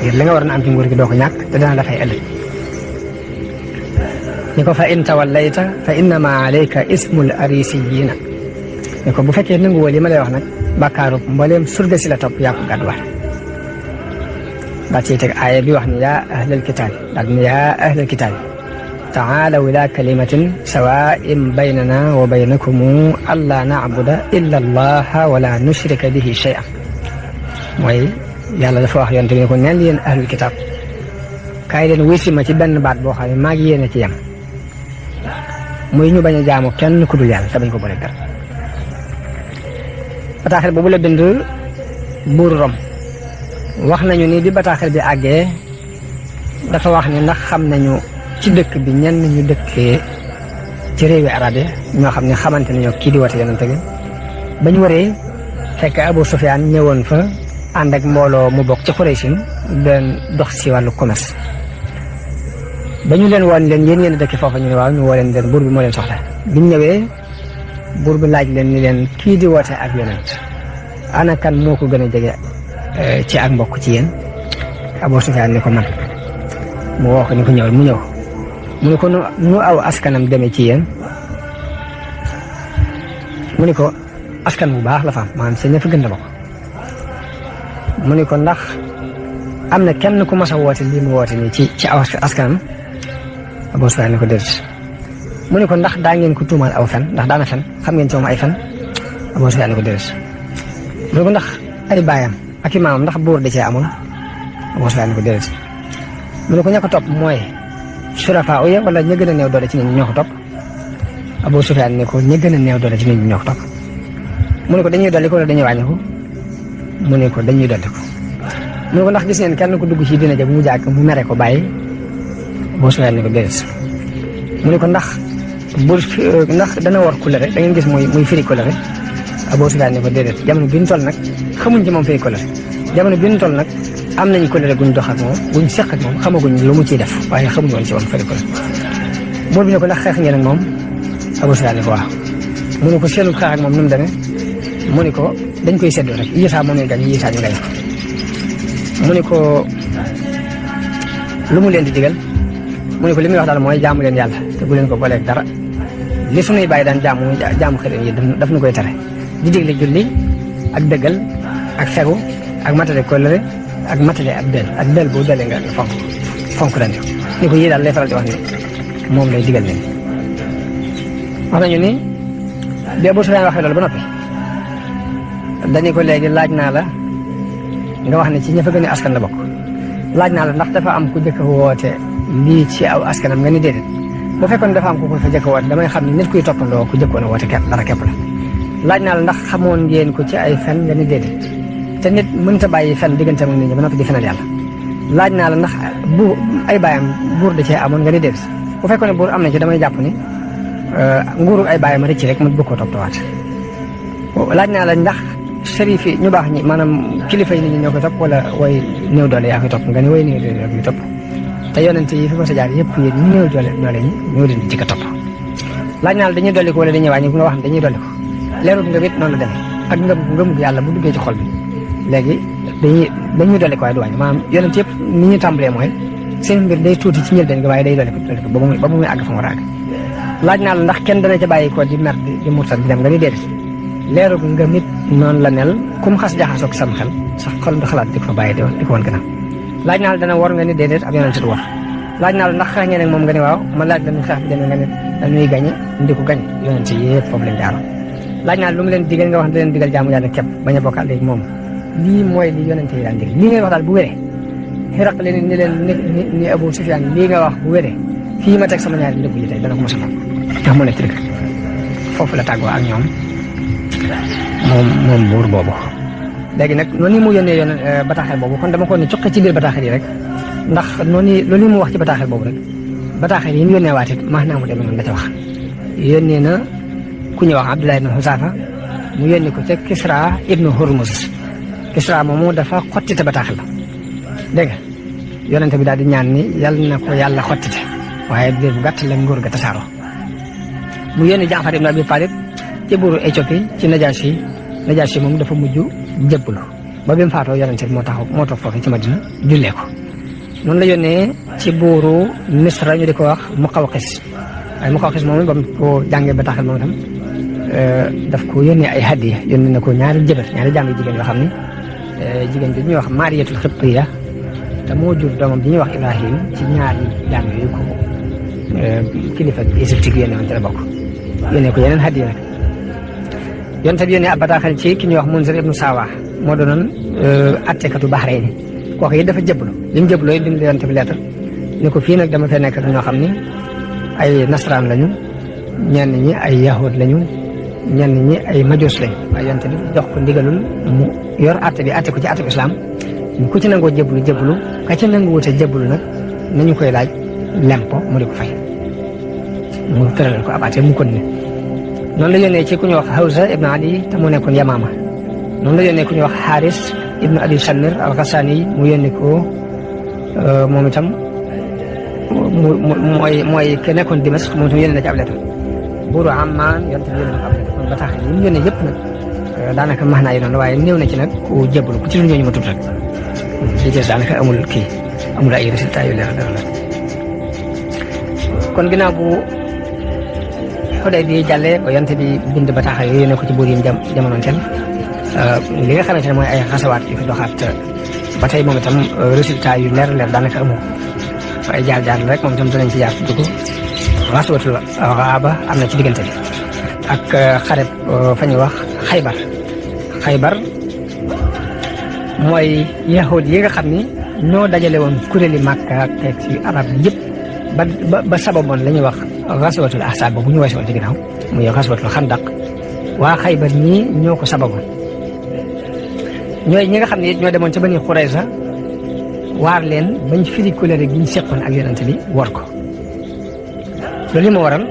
ngir li nga war na am ci nguur gi doo ko ñàkk te dana la fay ëllëg ni ko fa in tawallayta fa innama alayka ismul arisiyiina ni ko bu fekkee nanguwoo li ma lay wax nag bàkkaaru mbooleem surga si la topp yaa ko gàdduwaat daa ciy teg aaya bi wax ni yaa ahlal kitaab daal ni yaa ahlal kitaab taalaw ila kalimatin sawaa'in baynana wa baynakum allaa na'buda illa allaha wala nushrika bihi shay'an mooy yàlla dafa wax yonte bi ne ko neen yéen ahlul kitaab kaay leen wisi ma ci benn baat boo xam ne maa ngi yéen a ci yem muy ñu bañ a jaamu kenn ku dul yàlla te bañ ko boole dara bataaxel boobu la bind buuru Rom wax nañu ni bi bataaxel bi àggee dafa wax ni ndax xam nañu ci dëkk bi ñenn ñu dëkkee ci réewi arabe ñoo xam ne xamante nañoo kii di woote yonente bi bañ waree fekk Abu Sufyaan ñëwoon fa ànd ak mbooloo mu bokk ci Quraysin doon dox si wàllu commerce ba ñu leen woon leen yéen dëkk foofa ñu ne waaw ñu woo leen buur bi moo leen soxla biñ ñëwee buur bi laaj leen ni leen kii di woote ak yonent ana kan moo ko gën a jege ci ak mbokk ci yéen Abu Sufyaan ni ko man mu woo ko ni ko ñëwal mu ñëw mu ni ko nu aw askanam demee ci yéen mu ni ko askan bu baax la fa am maanaam sa ña fa gën la bokk mu ni ko ndax am na kenn ku mas a woote lii mu woote nii ci aw askanam Abu Sufyaan ni ko déedéet mu ni ko ndax daa ngeen ko tuumaal aw fen ndax daana fen xam ngeen ci moom ay fen Abu Sufyaan ni ko déedéet mu ni ko ndax ay baayam ak i maamam ndax buur da cee amoon Abu Sufyaan ni ko déedéet mu ni ko ña ko topp mooy surafaa uya wala ña gën a néew doole ci nit ñi ñoo ko topp Abu Sufyaan ni ko ña gën a néew doole ci nit ñi ñoo ko topp mu ni ko dañuy dolli ko wala dañuy wàññi ko mu ni ko dañuy dolli ko mu ni ko ndax gis ngeen kenn ku dugg ci dina ja mu jàkk mu mere ko bàyyi Abu Sufyaan ni ko déedéet mu ni ko ndax dana war kulëre da ngeen gis muy firi kulëre Abu Sufyaan ni ko déedéet jamono bi ñu toll nag xamuñ ci moom firi kulëre jamono bi ñu toll nag am nañu kulëre guñ dox ak moom guñ seq ak moom xamaguñ lu mu ciy def waaye xamuñ woon ci moom firi kulëre buur bi ne ko ndax xeex ngeen ak moom Abu Sufyaan ni ko waaw mu ni ko seenu xeex ak moom nu mu demee mu ni ko dañ koy seddoo rek yiisaa moo ñuy gañ yiisaa ñu gañ ko mu ni ko lu mu leen di digal mu ni ko li muy wax daal mooy jaamu leen yàlla te bu leen ko booleeg dara li suñuy bàyyi daan jaamu xërëm yi daf nu koy tere di digle julli ak dëggal ak fegu ak matale kóllëre ak matale ab del bu dalee nga fonk dandi ni ko yii daal lay faral di wax ni moom lay digal leen wax nañu ni bi Abu Sufyaan waxee loolu ba noppi dañu ko léegi laaj naa la nga wax ne ci ña fa gën a askan la bokk laaj naa la ndax dafa am ku jëkk woote lii ci aw askanam nga ni déedéet bu fekkoon dafa am ku ko fa jëkk woote damay xam ne nit kuy toppandoo ku jëkkoon a woote dara képp la laaj naa la ndax xamoon ngeen ko ci ay fen nga ni déedéet te nit mënta bàyyi fen diggante ak nit ñi ba noppi di fenal yàlla laaj naa la ndax ay baayam buur da cee amoon nga ni déedéet bu fekkoon ne buur am na ci damay jàpp ni nguuru ay baayam rëcc rek mu bëgg koo toppatawaat laaj naa la ndax sharif yi ñu baax ñi maanaam kilifa yi nit ñi ñoo koy topp wala way néew doole yaa koy topp nga ni way néew doole yaa koy topp te yonente yi fi ma sa jaar yëpp yéen ñu néew doole ñi ñoo leen di jëkk a topp laaj naa la dañuy dolli ko wala dañuy wàññi nga wax ne dañuy dolli ko leerut ngëm it noonu la demee ak ngëm yàlla bu duggee ci xol bi léegi dañuy dolli ko waaye du wàññi maanaam yonent yëpp ni ñu tàmbalee mooy seen mbir day tuuti ci njëlbeen gi waaye day dolli ko ba muy àgg fa mu war a àgg laaj naa la ndax kenn dana ca bàyyi ko di mer di murtat di dem nga ni déedéet leerut ngëm it noonu la mel kum xas jaxasoog sam xel sax xol du xalaat di ko fa bàyyi di ko woon gannaaw laaj naa la dana war nga ni déedéet ab yonent du war laaj naa la ndax xeex ngeen ak moom nga ni waaw ma laaj la nu xeex bi demee nga ne dañuy gañe ndi ko gañe yonent yëpp foofu lañ jaaroon laaj naa lu mu leen digal nga wax da leen digal jaamu yàlla képp bañ a bokkaat léegi moom lii mooy li yonent yi daan digal lii ngay wax daal bu wéree xiraq leen ni leen ni Abu Sufyaan lii nga wax bu wéree fii ma teg sama ñaari ndëgg yi tey dana ko mos a ndax mu nekk ci dëgg foofu la tàggoo ak ñoom moom buur boobu léegi nag noonu mu yónnee bataaxel boobu kon dama ko ne cuqe ci biir bataaxel yi rek ndax loolu mu wax ci bataaxel boobu rek bataaxel yi mu yónnee waat it maanaam mu demee noonu la ca wax yónnee na ku ñuy wax Abdullah ibn Huzafa mu yónni ko ca Kisra ibnu Hurmuz Kisra moomu dafa xottite bataaxel la dégg nga yonente bi daal di ñaan ni yàlla na ko yàlla xottite waaye biir bu gàtt la nguur ga tasaaroo mu yónni Jaafar ibn Abi Talib ci buuru Éthiopie ci Najaasi moom dafa mujj jëbblu ba bi mu faatoo yonente bi moo toog foofu ci Madina jullee ko noonu la yónnee ci buuru Misra ñu di ko wax Muqawqis waaye Muqawqis moom ba mu ko jàngee bataaxel moom itam daf ko yónnee ay hadiya yónnee na ko ñaari jaam yu jigéen yoo xam ne jigéen bi ñuy wax Mariyatul Xibtiya te moo jur doomam bi ñuy wax Ibrahim ci ñaari jaam yooyu ko kilifa Égypte gi yónnee woon ci la bokk yónnee ko yeneen hadiya nag yonte bi yónnee ab bataaxel ci ki ñuy wax Munzir ibnu Sawa moo doonoon attekatu Bahrayn kooku it dafa jëblu li mu jëbloo it bind yonte bi lettre ni ko fii nag dama fee nekk ñoo xam ni ay nasaraan lañu ñenn ñi ay yahud lañu ñenn ñi ay majus lañ waaye yonte bi jox ko ndigalul mu yor atte bi atte ko ci atte bi islam ku ci nangoo jëblu ka ci nangu wute jëblu nag nañu koy laaj lempo mu di ko fay mu tëralal ko ab atte mu kon ne noonu la yónnee ci ku ñuy wax Hawza ibn Ali te mu nekkoon Yamaama noonu la yónnee ku ñuy wax Haris ibn Abi Shamir al-Ghassani mu yónnee ko moom itam mooy ke nekkoon Dimask moom itam yónnee na ci ab lettre buuru Amman yonte bi yónnee na ko ab lettre kon bataaxel yi mu yónnee yëpp nag daanaka max naa yi noonu waaye néew na ci nag ku jébbalu ku ci lu ñooñu ma tudd rek li ci daanaka amul ay résultats yu leer dara la. kon ginnaaw bu Xuday bi jàllee ba yonte bi bind bataaxal yooyu ne ko ci buur yi jamonoon teel li nga xamante ne mooy ay xasawaat yu fi doxaat ba tey moom itam résultat yu leer daanaka amoo ay jaar rek moom itam danañ ci jaar dugg Ghazwatul Ghaaba am na ci diggante bi ak xareb fa ñuy wax Xaybar mooy yahud yi nga xam ni ñoo dajale woon kuréeli Màkka ak ci arab yëpp ba sababoon la ñuy wax Ghazwatul Ahzab bu ñu weesoon ci ginnaaw muy Ghazwatul Xandaq waa Xaybar ñii ñoo ko sababoon ñooy ñi nga xam ne ñoo demoon ca Bani Qurayza waar leen bañ firi kuréel gi ñu seqoon ak yonent bi war ko loolu li ma waral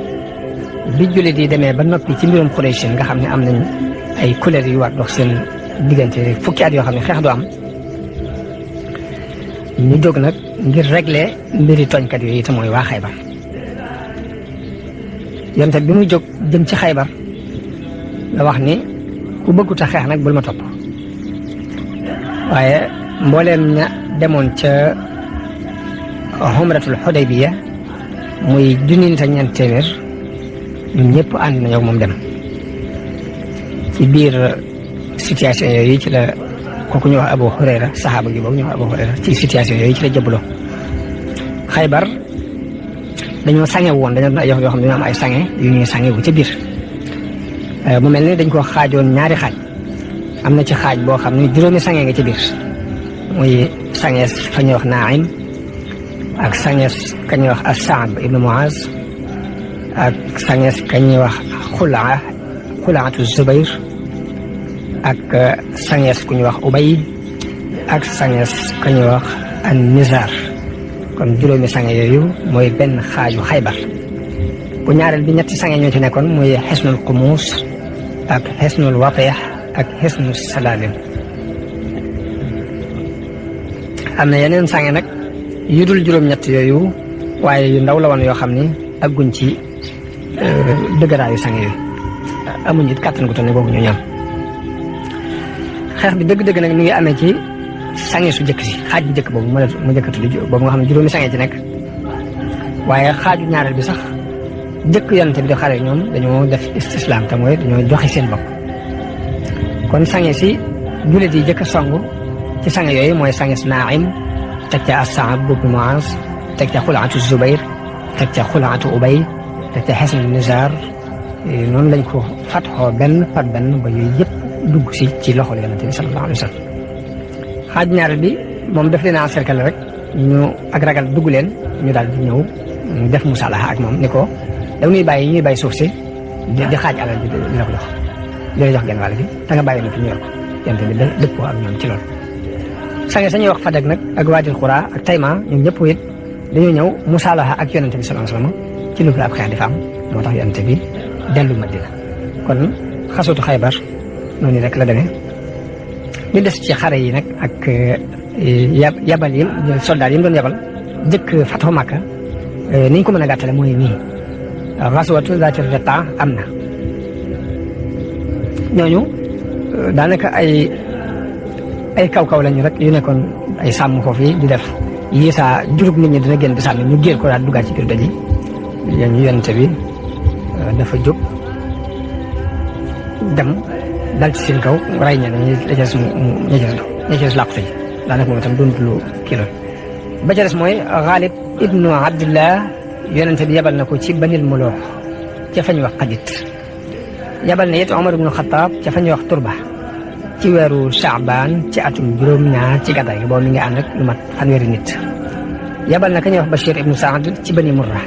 bi jullit yi demee ba noppi ci mbirum Quraysh nga xam ne am nañ ay kuréel yu war dox seen diggante fukki at yoo xam ne xeex du am ñu jóg nag ngir régler mbiri tooñkat yooyu te mooy waa Xaybar yonent bi muy jóg jëm ci Xaybar la wax ni ku bëggut a xeex nag bul ma topp waaye mbooleem ña demoon ca Umratul Hudaybiya muy junni nit ak ñeent téeméer ñun ñëpp ànd nañu ak moom dem ci biir situation yooyu ci la kooku ñu wax Abu Hurayra saxaaba gi boobu ñu wax Abu Hurayra ci situation yooyu ci la jëbbaloo Xaybar dañoo sange woon dañoo doon ay yoo xam ne dañoo am ay sange yu ñuy sange wu ca biir mu mel ni dañ ko xaajoon ñaari xaaj am na ci xaaj boo xam ne juróomi sange nga ci biir muy sangees fa ñuy wax Naim ak sangees ka ñuy wax As-Saad ibnu Muaz ak sangees ka ñuy wax Xulaatu Zubayr ak sangees ku ñuy wax Ubay ak sangees ka ñuy wax An-Nizar kon juróomi sange yooyu mooy benn xaaju Xaybar bu ñaareel bi ñetti sange ñoo ci nekkoon muy Xisnul Qumus ak Xisnul Watih ak Xisnul Salalim am na yeneen sange nag yu dul juróom-ñett yooyu waaye yu ndaw la woon yoo xam ni agguñ ci dëgëraayu sange yooyu amuñ it kàttan gu toll ne boobu ñu ñam xeex bi dëgg-dëgg nag mi ngi amee ci sange su jëkk si xaaj bu jëkk boobu mu jëkk tudd boobu nga xam ne juróomi sange ci nekk waaye xaaju ñaareel bi sax jëkk yonent bi di xare ñoom dañoo def istislaam te mooy dañoo joxe seen bopp kon sange si jullit yi jëkk song ci sange yooyu mooy sange si Naim teg ca As-Saab ibnu Muaz teg ca Xulaatu Zubayr teg ca Xulaatu Ubay teg ca Xisnul Nizar noonu lañ ko fatxoo benn par benn ba yooyu yëpp dugg si ci loxol yonent bi sallallahu alayhi wa sallam xaaj ñaareel bi moom daf leen a encercler rek ñu ak ragal dugg leen ñu daal di ñëw def musalaha ak moom ni ko da ñuy bàyyi suuf si di xaaj alal bi dina ko jox dina jox genn wàll bi te nga bàyyi na fi ñu yor ko yonent bi dëppoo ak ñoom ci loolu sange sañuy wax Fadak nag ak Waadil Xuraa ak Tayma ñoom ñëpp it dañoo ñëw musalaha ak yonent bi sallallahu alayhi wa sallam ci lu ab xeex di fa am moo tax yonent bi dellu Madina kon xasootu Xaybar noonu rek la demee ñu des ci xare yi nag ak yabal yi soldat yi mu doon yabal jëkk Fathu Makka ni ñu ko mën a gàttale mooy nii Ghazwatu Zaatir Riqaa am na ñooñu daanaka ay kaw-kaw lañu rek yu nekkoon ay sàmm foofu yi di def yii saa jurug nit ñi dina génn di sànni ñu géer ko daal duggaat ci biir doj yi ñu yonente bi dafa jóg dem dal ci seen kaw ray ña ñi la ca des làqute ji daanaka moom itam doon lu kii loolu ba ca des mooy Ghalib ibnu Abdillah yonente bi yabal na ko ci Banil Muloox ca fa ñuy wax Xadit yabal na it Omar ibnu Xataab ca fa ñuy wax Turba ci weeru Saabaan ci atum juróom-ñaar ci gàddaay gi boobu mi ngi ànd ak lu mat fanweeri nit yabal na ka ñuy wax Bachir ibnu Saad ci Bani Murra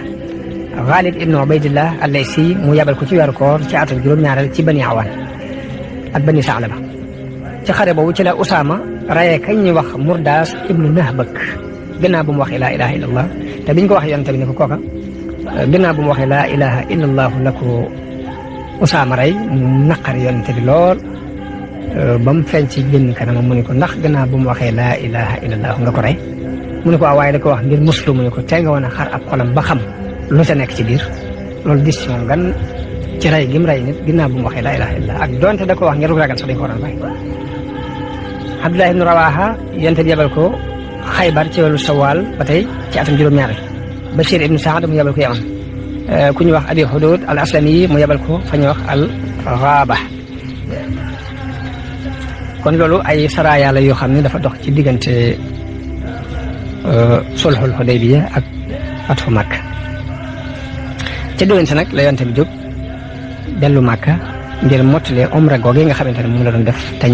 Ghalib ibnu Ubaydillah al-Laysi mu yabal ko ci weeru koor ci atum juróom-ñaareel ci Bani Awaan ak Bani Saalaba ci xare boobu ci la Usaama rayee kañ ñuy wax Murdaas ibnu Nahbak gannaaw bu mu waxee laa ilaha illallah te biñ ko waxee yonent bi ne ko kooka gannaaw bu mu waxee laa ilaha illallah la ko Usaama rey mu naqari yonent bi lool ba mu feeñ ci génn kanamam mu ne ko ndax gannaaw bu mu waxee laa ilaha illallah nga ko rey mu ne ko waaye da ko wax ngir muslu mu ne ko tee nga woon a xar ab xolam ba xam lu ca nekk ci biir loolu dis ci moom gan ci rey gi mu rey nit ginnaaw bu mu waxee laa ilaaha illa ak donte da ko wax ngir ragal sax dañ ko waroon rey. Abdullah ibn Rawaha yonent bi yebal ko Xaybar ci wàllu Sawaal ba tey ci atum juróom-ñaar Bashir ibn Saad mu yebal ko Yaman ku ñu wax Abi Hudud al Aslami mu yebal ko fa ñuy wax al Ghaba. kon loolu ay saraaya la yoo xam ne dafa dox ci diggante sulhul Hudaybiya ak fathu Makka. ca déwén sa nag la yonent bi jóg dellu Makka ngir mottale umra googu nga xamante ne moom la doon def tañ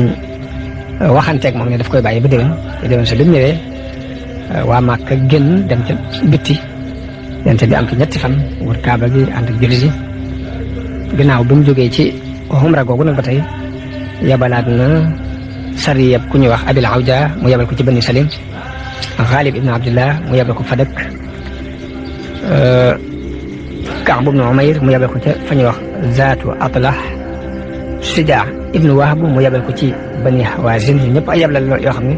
waxanteeg moom ne daf koy bàyyi ba déwén ca déwén sa bi mu ñëwee waa Makka génn dem ca bitti yonent bi am fi ñetti fan wër Kaaba gi ànd ak jullit yi ginnaaw bi mu jógee ci umra googu nag ba tey yabalaat na sariyab ku ñuy wax Abil Awja mu yabal ko ci Bani Salim Ghalib ibn Abdillah mu yabal ko Fadak Kaab ibn Umayr mu yabal ko ca fa ñuy wax Zaatu Atlah Sujaa ibn Wahb mu yabal ko ci Bani Hawazin ñëpp ay yablal yoo xam ne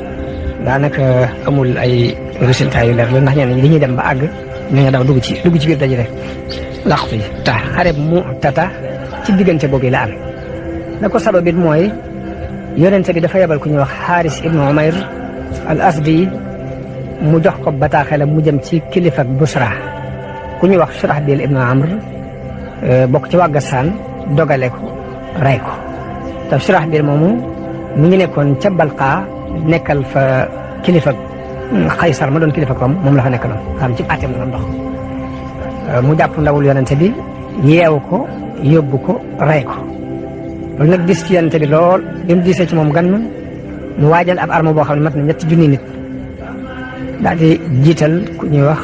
daanaka amul ay résultats yu leer la ndax ñenn ñi dañuy dem ba àgg ñooñu daw dugg ci biir daje rek laqtu yi tax xare Mu'tata ci diggante boobu la am la ko sababit mooy yonente bi dafa yabal ku ñuy wax Xaaris ibnu Umayr al Asdi mu jox ko bataaxela mu jëm ci kilifa Busra ku ñuy wax Surahbil ibnu Amr bokk ci waa Gassaan dogale ko rey ko te Surahbil moomu mi ngi nekkoon ca Balqa nekkal fa kilifa Xaysar ma doon kilifa kom moom la fa nekkaloon xam ci àtteem la ndox mu jàpp ndawul yonente bi yeewu ko yóbbu ko rey ko loolu nag dis ci yonente bi lool bi mu diisee ci moom gan mu waajal ab arme boo xam ne mat na 7 junni nit daal di jiital ku ñuy wax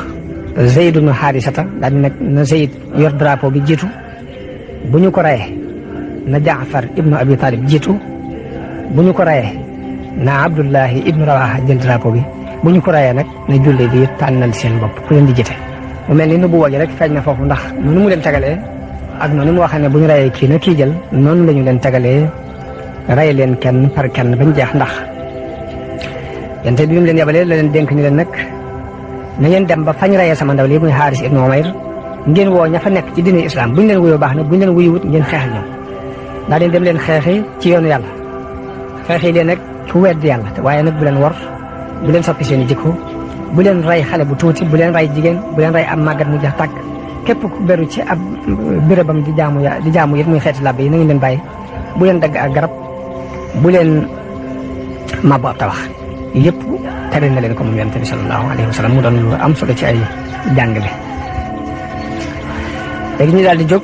Zayd ibn Harisata daal di nag na Zayd yor drapeau bi jiitu bu ñu ko reyee na Jaafar ibnu Abi Talib jiitu bu ñu ko reyee na Abdullahi ibnu Rawaha jël drapeau bi bu ñu ko reyee nag na julli di tànnal seen bopp ku leen di jiite mu mel ni nubuwa gi rek feeñ na foofu ndax noonu mu leen tagalee ak noonu mu waxee ne bu ñu reyee kii na kii jël noonu la ñu leen tagalee rey leen kenn par kenn bañ jeex ndax yonent bi mu leen yabalee la leen dénk ni leen nag na ngeen dem ba fañ reyee sama ndaw lii muy Xaaris ibnu Umayr ngeen woo ña fa nekk ci diine islam bu ñu leen wuyoo baax na bu ñu leen wuyuwut ngeen xeex ñoom daa leen dem leen xeexi ci yoonu yàlla xeexi leen nag ku weddi yàlla waaye nag bu leen wor bu leen soppi seen i jikko bu leen rey xale bu tuuti bu leen rey jigéen bu leen rey am màggat mu jeex tàkk képp ku beru ci ab bérébam di jaamu it muy xeeti làbbe yi na ngeen leen bàyyi bu leen dagg ak garab bu leen màbb ab tabax yëpp tere na leen ko moom yonent bi sallallahu alayhi wa sallam mu doon lu am solo ci ay jàngale. léegi ñu daal di jóg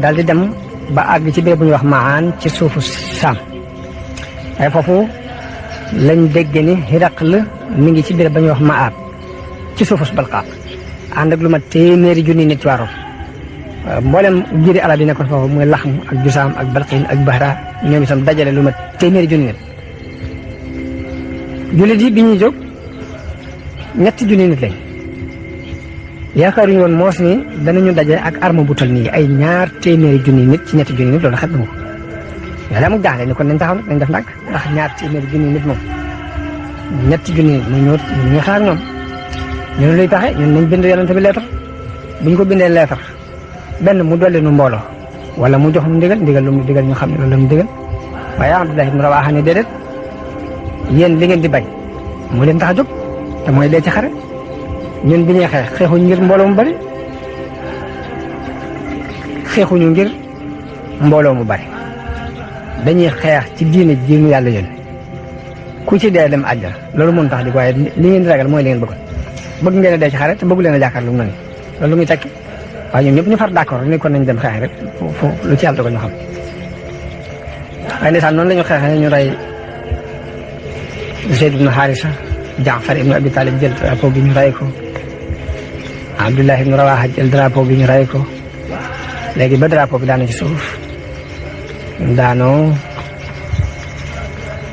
daal di dem ba àgg ci béréb bu ñuy wax Maan ci suufu Saam waaye foofu lañ dégg ni Hiraql mi ngi ci béréb ba ñuy wax Maab ci suufu Balqa ànd ak lu mat 100 junni nit ci waa Room mboolem juri arab yi nekkoon foofu muy Laxm ak Jusaam ak Balqin ak Bahra ñoom itam dajale lu mat 100 junni nit. jullit yi bi ñuy jóg 3 junni nit lañ yaakaaruñu woon moos ni danañu daje ak arme bu toll nii ay 200 junni nit ci 3 junni nit loolu xet na ko yàlla amul jaaxle ni kon nañ taxaw nañ def ndànk ndax 200 junni nit moom 3 junni nit ñu ñuy xaar ñoom ñu ne luy taxe ñun nañ bind yonent bi leetar bu ñu ko bindee leetar benn mu dolli nu mbooloo wala mu jox nu ndigal lu mu digal ñu xam ne loolu la mu digal waaye Abdullah ibn Rawaha ne déedéet yéen li ngeen di bañ moo leen tax a jóg te mooy dee ci xare ñun bi ñuy xeex xeexuñu ngir mbooloo mu bari xeexuñu ngir mbooloo mu bari dañuy xeex ci diine ji ñu yàlla yónni ku ci dee dem àjjana loolu mën tax di waaye li ngeen di ragal mooy li ngeen bëgg ngeen a dee ci xare te bëggu leen a jàkkaar lu mu ne loolu lu muy tekki waaye ñoom ñëpp ñu far d'accord ni kon nañ dem xeex rek fu lu ci yàlla dogal ñu xam waaye ndeysaan noonu la ñu xeexee ñu rey Zayd ibn Harisa Jaafar ibn Abi Talib jël drapeau bi ñu rey ko Abdullah ibn Rawaha jël drapeau bi ñu rey ko léegi ba drapeau bi daanu ci suuf daanoo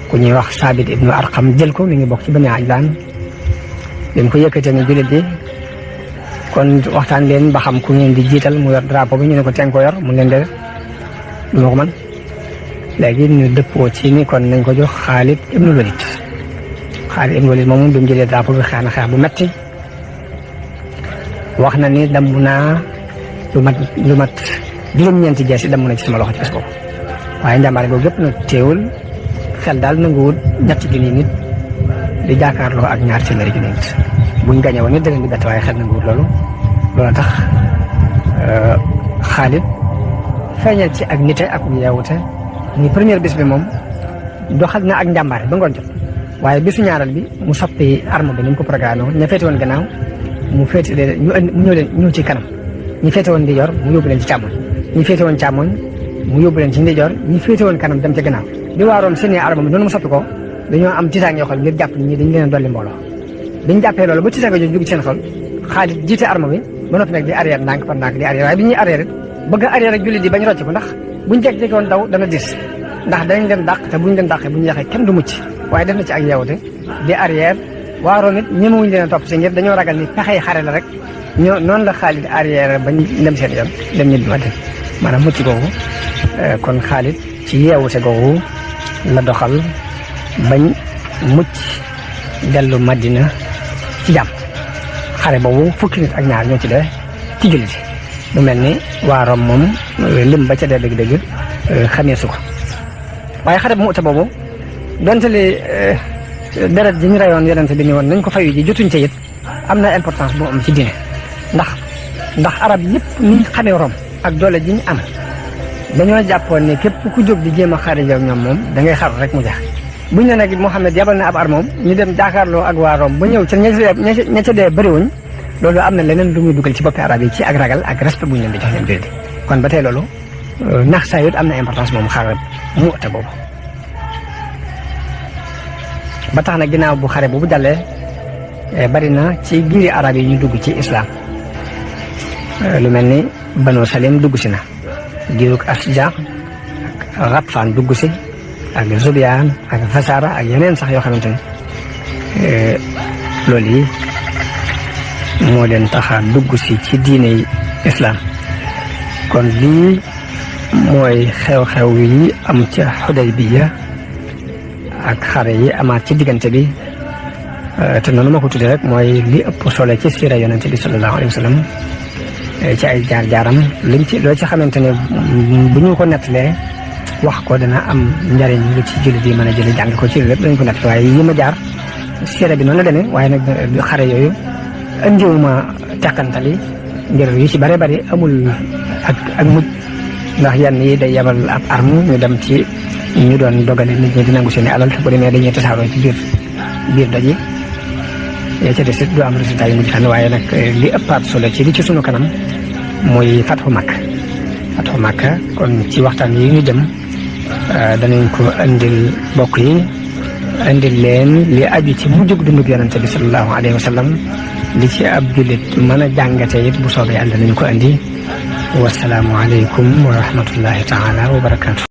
ku ñuy wax Saabit ibnu Arqam jël ko mi ngi bokk ci Bani Ajlaan bi mu ko yëkkatee ni jullit bi kon waxtaan leen ba xam ku ngeen di jiital mu yor drapeau bi ñu ne ko teen ko yor mu leen de du ma ko man léegi ñu dëppoo ci ni kon nañ ko jox Xaalid ibnu Walid Xaalid ibnu Walid moomu bi mu jëlee drapeau bi xeex na xeex bu metti wax na ni damb naa lu mat juróom-ñeenti jees yi damm na ci sama loxo ci bés boobu waaye njàmbaare googu yëpp nag teewul xel daal nanguwul ñetti junni nit di jàkkaarloo ak ñaar téeméeri junni nit buñ gañe woon nit da leen di bett waaye xel nanguwul loolu tax Xaalid feeñal ci ak nite ak yeewute ni première bis bi moom doxal na ak njàmbaare ba ngoon jot waaye bisu ñaaral bi mu soppi arme bi ni mu ko programme woon ña féete woon gannaaw mu féete ñëw ci kanam ñi féete woon ndijoor mu yóbbu leen ci càmmoñ ñi féete woon càmmoñ mu yóbbu leen ci ndijoor ñi féete woon kanam dem ca gannaaw bi waaroon seen arme bi noonu mu soppi ko dañoo am tiitaange xol ngir jàpp ñi dañ leen a dolli mbooloo biñ jàppee loolu ba tiitaange jooju dugg seen xol Xaalid jiite arme bi ba noppi nag di arrière ndànk par ndànk di arrière waaye bi ñuy arrière bëgg a arrière ak jullit yi bañ rocc ko ndax buñ jekk-jekki woon daw dana dis ndax danañ leen dàq te buñ leen dàqee buñ yeexee kenn du mucc waaye def na ci ak yeewute di arrière waaroon it ñemewuñ leen a topp si ngir dañoo ragal ni pexey xare la rek noonu la Xaalid arrière bañ dem seen yoon dem ñibbi Madina maanaam mucc googu kon Xaalid ci yeewute googu la doxal bañ mucc dellu Madina ci jàmm xare boobu fukki nit ak ñaar ñoo ci dee ci jullit mu mel ni waa Rom moom lim ba ca dee dëgg-dëgg xamee su ko waaye xare bu Mu'ta boobu donte li deret ji ñu rayoon yonente bi ni woon nañ ko fayu ji jotuñ ca it am na importance bu am ci diine ndax arab yëpp ni xamee Rom ak doole ji ñu am dañoo jàppoon ne képp ku jóg di jéem a xare ak ñoom moom da ngay xaru rek mu jeex buñ ne nag Muhammad yabal na ab armoom ñu dem jàkkaarloo ak waa Rom ba ñëw ca ña ca dee bëriwuñ loolu am na leneen lu muy dugal ci boppi arab yi ci ak ragal ak respect bu ñu leen di jox ñoom jullit kon ba tey loolu nax saa yit am na importance moom xare Mu'ta boobu ba tax na ginnaaw bu xare boobu jàllee bari na ci biiri arab yi ñu dugg ci islam lu mel ni Banu Salim dugg si na giirug Asja ak Ghatfaan dugg si ak Zubyaan ak Fasara ak yeneen sax yoo xamante ne loolu yi moo leen taxa dugg si ci diine islam kon lii mooy xew-xew yi am ca Xudaybiya ak xare yi amaat ci diggante bi te noonu ma ko tuddee rek mooy li ëpp solo ci siira yonente bi sallallahu alayhi wa sallam ci ay jaar-jaaram liñ ci loo ci xamante ne bu ñu ko nettalee wax ko dana am njariñ lu ci jullit yi mën a jëlee jàng ko ci lépp dañ ko nett waaye yi ma jaar siira bi noonu la demee waaye nag xare yooyu andiwuma teqantali ngir yu ci bare bari amul ak mujj ndax yenn yi day yabal ab arme ñu dem ci ñu doon dogale nit ñi di nangu seen i alal bu demee dañuy tasaaroo ci biir doj yi yaa ca des it du am résultat yu mujj xam waaye nag li ëppaat solo ci li ci sunu kanam mooy Fathu Makka kon ci waxtaan yi ñu jëm danañ ko andil bokk yi andil leen li aju ci mujjug dundug yonente bi sallallahu alayhi wa sallam li ci ab jullit mën a jàngate it bu soobee yàlla danañ ko andi wasalaamu aleykum wa rahmatullahi taala wa barakaatu.